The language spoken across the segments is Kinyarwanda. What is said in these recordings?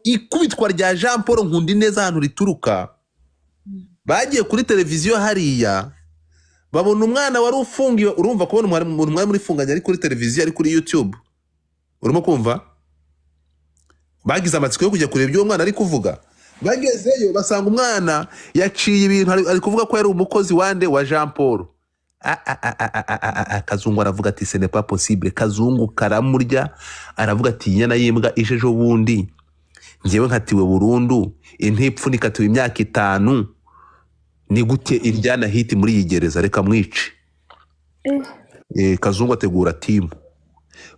Ikubitwa rya Jean Paul Nkundineza ahantu rituruka, bagiye kuri televiziyo hariya babona umwana wari ufungiwe. Urumva kubona umuntu mwari muri funganye ari kuri televiziyo, ari kuri YouTube, urimo kumva? Bagize amatsiko yo kujya kureba ibyo uwo mwana ari kuvuga. Bagezeyo basanga umwana yaciye ibintu, ari kuvuga ko yari umukozi wande? Wa Jean Paul. Ah, ah, ah, ah, ah, ah, ah, ah. Kazungu aravuga ati: "Ce n'est pas possible." Kazungu karamurya, aravuga ati: "Inyana y'imbwa ije ejo bundi, njyewe nkatiwe burundu, intipfu nikatiwe imyaka 5, ni gute iryana hiti muri iyi gereza? Reka mwice." Kazungu ategura team,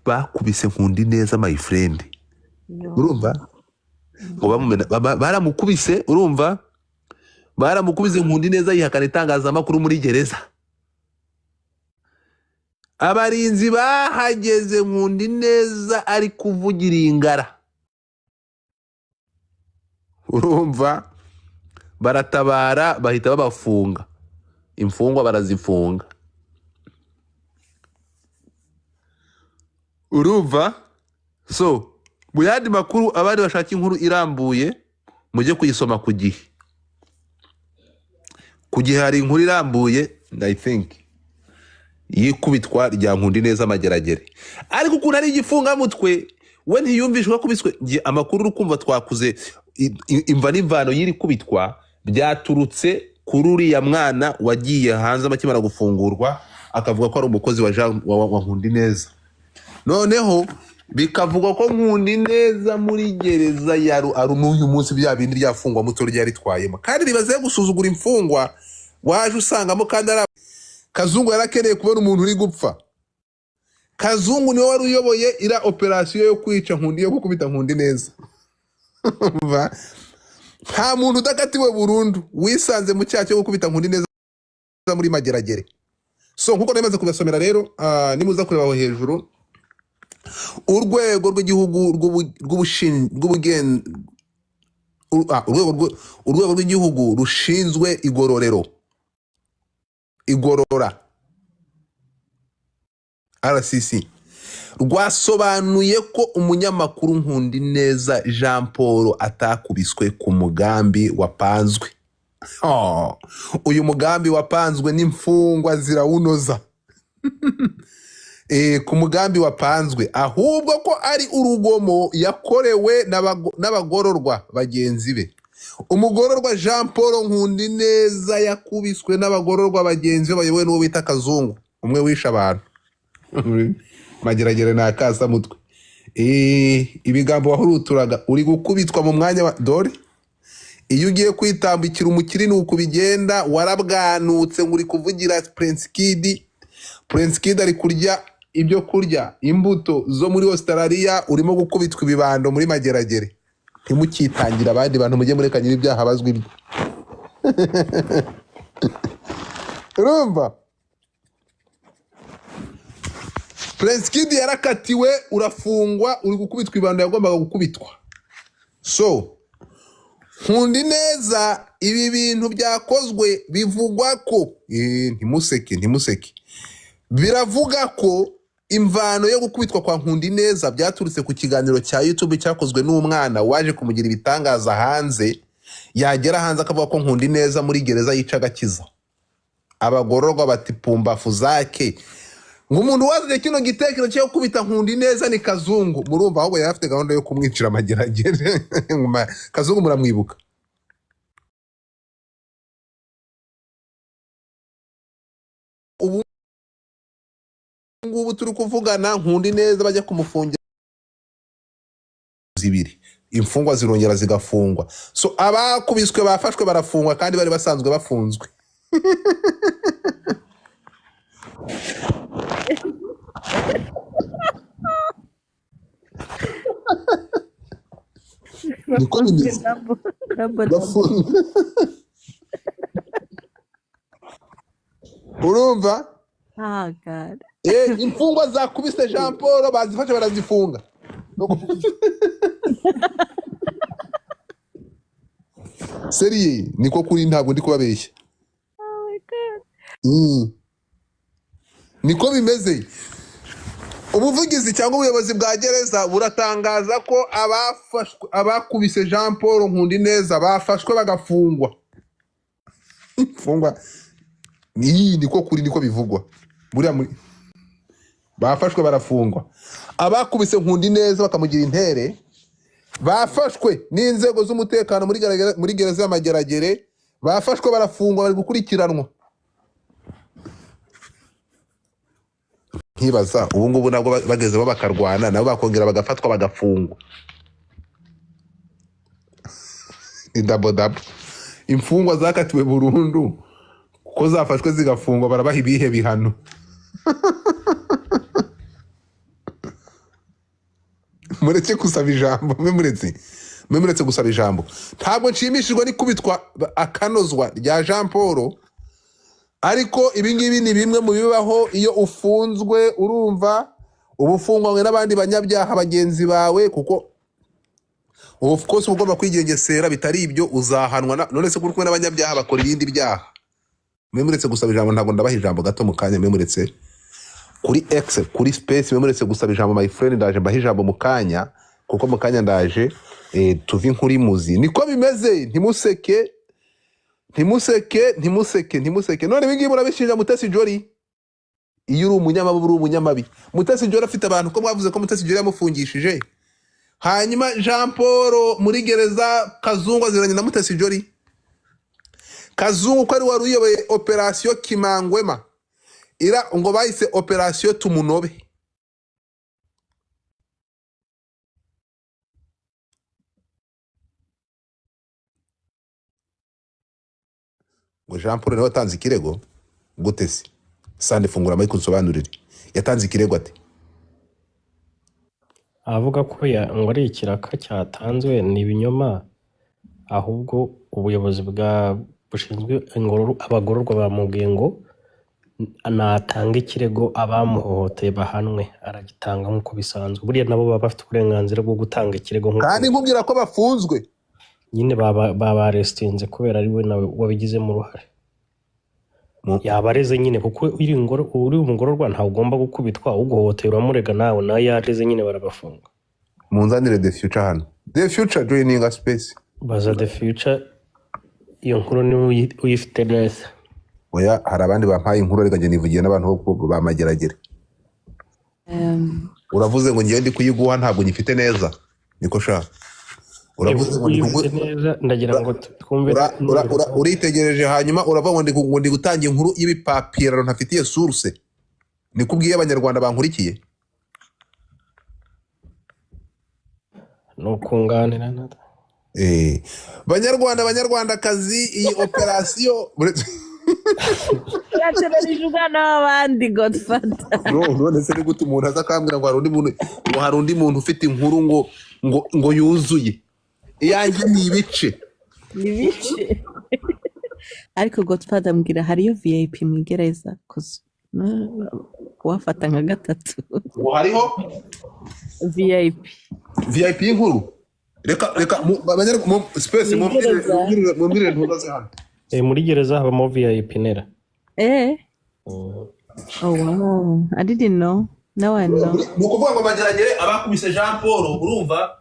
bakubise Nkundineza, my friend. Yo. Urumva ngo baramukubise, urumva, baramukubise. Nkundineza yihakana itangazamakuru muri gereza. Abarinzi bahageze Nkundineza ari kuvugira ingara, urumva, baratabara, bahita babafunga, imfungwa barazifunga. Urumva? So mu yandi makuru, abandi bashaka inkuru irambuye mujye kuyisoma ku Gihe. Ku Gihe hari inkuru irambuye, I think, y'ikubitwa rya Nkundineza Mageragere. Ariko ukuntu ari igifungamutwe, we ntiyumvishe ko akubiswe. Njye amakuru uri kumva twakuze, imva n'imvano y'iri kubitwa byaturutse kuri uriya mwana wagiye hanze akimara gufungurwa, akavuga ko ari umukozi wa Jean wa Nkundineza. Noneho bikavugwa ko Nkundineza muri gereza ya ari n'uyu munsi bya bindi ryafungwa muto ryaritwayemo, kandi ribaze gusuzugura imfungwa waje usangamo. Kandi ari Kazungu yarakeneye kubona umuntu uri gupfa. Kazungu niwe wari uyoboye ira operasiyo yo kwica Nkundi, yo gukubita Nkundineza. Umva, nta muntu udakatiwe burundu wisanze mu cyaha cyo gukubita Nkundineza muri Mageragere. So nkuko namaze kubasomera rero, nimuza kureba aho hejuru, urwego rw'igihugu rw'ubushin- rw'ubushin- rw'ubugen urwego rw'igihugu rushinzwe igororero, igorora, RCC, rwasobanuye ko umunyamakuru Nkundineza Jean Paul atakubiswe ku mugambi wapanzwe. Oh, uyu mugambi wapanzwe n'imfungwa zirawunoza. Ku mugambi wapanzwe, ahubwo ko ari urugomo yakorewe n'abagororwa bagenzi be. Umugororwa Jean Paul Nkundineza yakubiswe n'abagororwa bagenzi be bayobowe n'uwo bita Kazungu, umwe wishe abantu. Mageragere ni akasamutwe. Ibigambo wahuruturaga uri gukubitwa mu mwanya wa dore iyo ugiye kwitambikira umukiri ni uku bigenda. Warabwanutse ngo uri kuvugira Prince Kid. Prince Kid ari kurya ibyo kurya, imbuto zo muri Australia, urimo gukubitwa ibibando muri Mageragere. Ntimukitangira abandi bantu, mujye mureka nyiri ibyaha bazwi ibye. Urumva, Prince Kid yarakatiwe, urafungwa, uri gukubitwa ibibando yagombaga gukubitwa. So Nkundineza, ibi bintu byakozwe bivugwa ko ntimuseke, ntimuseke, biravuga ko imvano yo gukubitwa kwa Nkundineza byaturutse ku kiganiro cya YouTube cyakozwe n'umwana waje kumugira ibitangaza hanze, yagera hanze akavuga ko Nkundineza muri gereza yica agakiza. Abagororwa bati: "Pumbafu zake." Ngo umuntu wazanye kino gitekerezo cyo gukubita Nkundineza ni Kazungu. Murumva, ahubwo yari afite gahunda yo kumwicira Amageragere. Kazungu muramwibuka. Ubu ngubu turi kuvugana, Nkundineza bajya kumufungira zibiri, imfungwa zirongera zigafungwa. So abakubiswe bafashwe barafungwa kandi bari basanzwe bafunzwe. Niko Bafunzwe bimeze. Double double double. Bafunzwe, urumva? Ah God. Imfungwa zakubise Jean Paul bazifashe barazifunga. Seriye, niko kuri, ntabwo ndi kubabeshya. Oh my God. Niko bimeze. Ubuvugizi cyangwa ubuyobozi bwa gereza buratangaza ko abafashwe, abakubise Jean Paul Nkundineza bafashwe bagafungwa. Imfungwa iyi niko kuri, niko bivugwa. Buriya muri bafashwe barafungwa. Abakubise Nkundineza bakamugira intere bafashwe n'inzego z'umutekano muri gereza y'Amageragere, bafashwe barafungwa, bari gukurikiranwa. Nkibaza ubu ngubu nabwo bagezeho bakarwana nabo bakongera bagafatwa bagafungwa. Ni dabo dabo. Imfungwa zakatiwe burundu kuko zafashwe zigafungwa, barabaha ibihe bihano? Mureke gusaba ijambo, mwe muretse, mwe muretse gusaba ijambo. Ntabwo nshimishijwe n'ikubitwa akanozwa rya Jean Paul, ariko ibi ngibi ni bimwe mu bibaho iyo ufunzwe. Urumva uba ufunganywe n'abandi banyabyaha bagenzi bawe, kuko of course uba ugomba kwigengesera, bitari ibyo uzahanwa. None se kuri kumwe n'abanyabyaha bakora ibindi byaha? Mwe muretse gusaba ijambo, ntabwo ndabaha ijambo gato mu kanya. Mwe muretse kuri X, kuri space, mwe muretse gusaba ijambo, my friend, ndaje mbaha ijambo mu kanya, kuko mu kanya ndaje tuve inkuru imuzi. Niko bimeze, ntimuseke, ntimuseke, ntimuseke, ntimuseke. None ibi ngibi murabishinja Mutesi Jolly. Iyo uri umunyamabi uba uri umunyamabi. Mutesi Jolly afite abantu ko mwavuze ko Mutesi Jolly yamufungishije, hanyuma Jean Paul muri gereza Kazungu aziranye na Mutesi Jolly. Kazungu ko ari wari uyoboye operasiyo Kimangwema, ira ngo bahise operasiyo Tumunobe. Ngo Jean Paul niwe watanze ikirego gute se? Sande, fungura mic unsobanurire, yatanze ikirego ate? Avuga ko ngo ari ikiraka cyatanzwe ni ibinyoma, ahubwo ubuyobozi bwa bushinzwe abagororwa bamubwiye ngo natanga ikirego abamuhohoteye bahanwe, aragitanga nk'uko bisanzwe. Buriya nabo baba bafite uburenganzira bwo gutanga ikirego nk'uko Kandi nkubwira ko bafunzwe. Nyine babarestinze kubera ari we nawe wabigizemo uruhare. Yaba areze nyine, kuko uri umugororwa ntawe ugomba gukubitwa, uguhohotera uramurega, nawe yareze nyine barabafunga. Munzanire The Future hano, The Future joining a space. Baza The Future, iyo nkuru niwe uyifite neza. Oya, hari abandi bampaye inkuru, ariko njye nivugiye n'abantu bo ba Mageragere. Uravuze ngo ngiye ndi kuyiguha, ntabwo nyifite neza, niko sha uravuze ngo ndi Uyifite neza, ndagira ngo twumve. Uritegereje hanyuma uravuga ngo ndi gutanga inkuru y'ibipapirano ntafitiye source. Niko ubwiye abanyarwanda bankurikiye. Ni ukunganira na Banyarwanda, banyarwandakazi, iyi operasiyo Uratererije umwana w'abandi, Godfather. No, none se ni gute umuntu aza akambwira ngo hari undi muntu, ngo hari undi muntu ufite inkuru ngo yuzuye, iyanjye ni ibice. Ni ibice. Ariko Godfather, mbwira, hariyo VIP mu igereza? Kuwafata nka gatatu. Ngo hariho VIP. VIP y'inkuru? Reka reka space, mumbwirire. Wigereza. Mumbwirire ntubaze hano. Muri gereza habamo VIP nera. Oh wow, I didn't know, now I know. Ni ukuvuga ngo Mageragere abakubise Jean Paul, urumva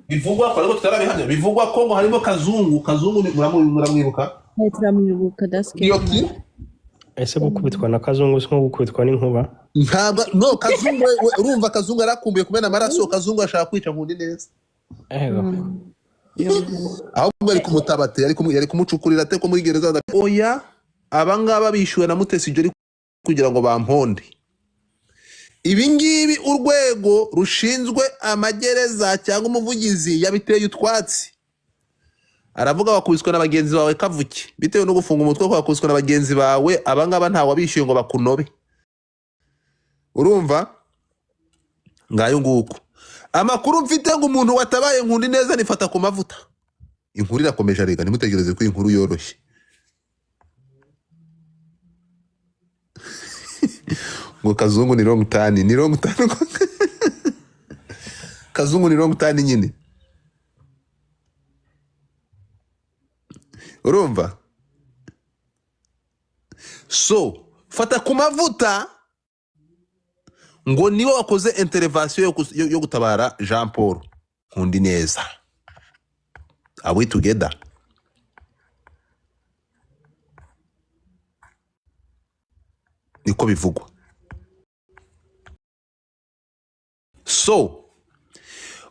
bivugwa ko, ariko tutarabihamya, bivugwa ko ngo harimo Kazungu. Kazungu muramwibuka? Hey, turamwibuka, that's Iyo scary. ki Ese gukubitwa na Kazungu si nko gukubitwa n'inkuba? Ntabwo, no, Kazungu urumva Kazungu yarakumbuye kumena amaraso. Kazungu ashaka kwica Nkundi neza. Ego. Ahubwo ari kumutabate, yari kumucukurira ate ko muri gereza oya, abangaba bishyuwe na Mutesi Jolly kugira ngo bamponde. Ibi ngibi urwego rushinzwe amagereza cyangwa umuvugizi yabiteye utwatsi, aravuga wakubiswe na bagenzi bawe kavuke, bitewe no gufunga umutwe ko wakubiswe na bagenzi bawe, abangaba ntawe wabishyuye ngo bakunobe. Urumva ngayo nguko amakuru mfite, ngo umuntu watabaye Nkundi neza nifata ku mavuta. Inkuru irakomeje, arega ntimutegereze ko inkuru yoroshye. Ngo Kazungu ni long turn, ni long turn, Kazungu ni long turn nyine. Urumva, so fata ku mavuta. Ngo niwe wakoze intervention yo gutabara Jean Paul Nkundineza. Are we together? Niko bivugwa. So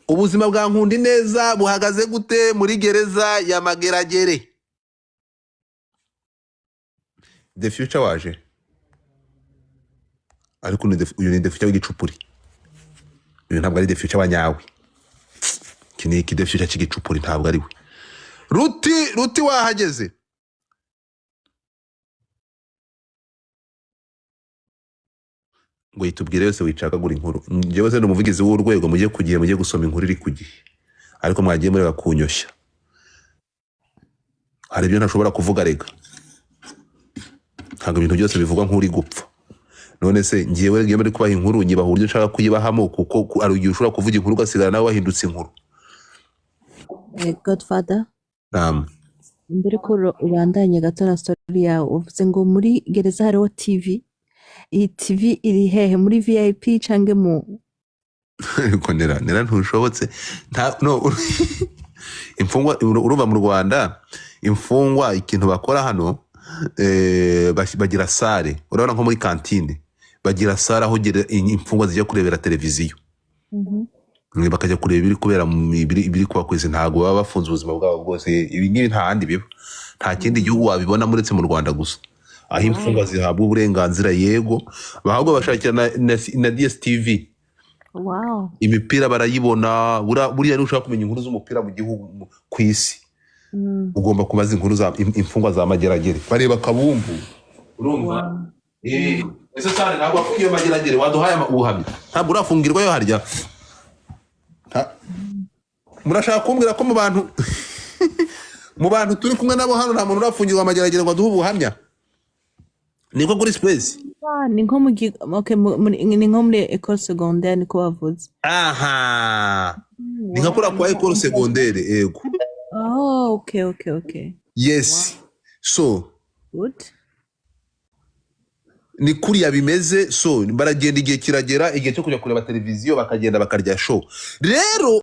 ubuzima bwa Nkundineza buhagaze gute muri gereza ya Mageragere? The Future waje, ariko uyu ni The Future w'igicupuri. Uyu ntabwo ari The Future wa nyawe. Iki ni iki The Future cy'igicupuri, ntabwo ari we. Ruti, Ruti wahageze. Ngo yitubwire yose, wicagagura inkuru. Njyewe se ni umuvugizi w'urwego? Mujye ku gihe, mujye gusoma inkuru iri ku gihe, ariko mwagiye mureba kunyoshya. Hari ibyo ntashobora kuvuga rega. Ntabwo ibintu byose bivugwa nk'uri gupfa. None se ngewe ngiye muri kubaha inkuru, nyibaha uburyo nshaka kuyibahamo, kuko hari igihe ushobora kuvuga inkuru ugasigara nawe wahindutse inkuru. Godfather. Naam. Mbere ko ubandanye gato na story yawe, uvuze ngo muri gereza hariho TV. Iyi TV iri hehe? Muri VIP canke mu Ariko nera nera ntushobotse. Nta no imfungwa, urumva mu Rwanda imfungwa ikintu bakora hano, bagira salle. Urabona nko muri kantine bagira salle aho imfungwa zijya kurebera televiziyo. Bakajya kureba ibiri kubera ibiri kuba ku isi. Ntabwo baba bafunze ubuzima bwabo bwose. Ibi ngibi nta handi biba, nta kindi gihugu wabibona uretse mu Rwanda gusa, aho imfungwa zihabwa uburenganzira. Yego, bahabwa, bashakira na DSTV. Imipira barayibona. Buriya nushaka kumenya inkuru z'umupira mu gihugu, ku isi, ugomba kubaza inkuru za imfungwa za Mageragere. Bareba kabumbu, urumva? Ese sane ntabwo wafungiwe Mageragere? Waduhaye ubuhamya. Ntabwo urafungirwayo harya? Murashaka kumbwira ko mu bantu turi kumwe nabo hano nta muntu urafungirwa Mageragere ngo aduhe ubuhamya? Niko kuri space. Ah, ni nko mu okay, ni nko muri école secondaire, niko bavuze. Aha ni nka kuriya kwa école secondaire, yego. Oh, okay. Yes, so Good. Ni kuriya bimeze. So baragenda, igihe kiragera, igihe cyo kujya kureba televiziyo, bakagenda bakarya show rero.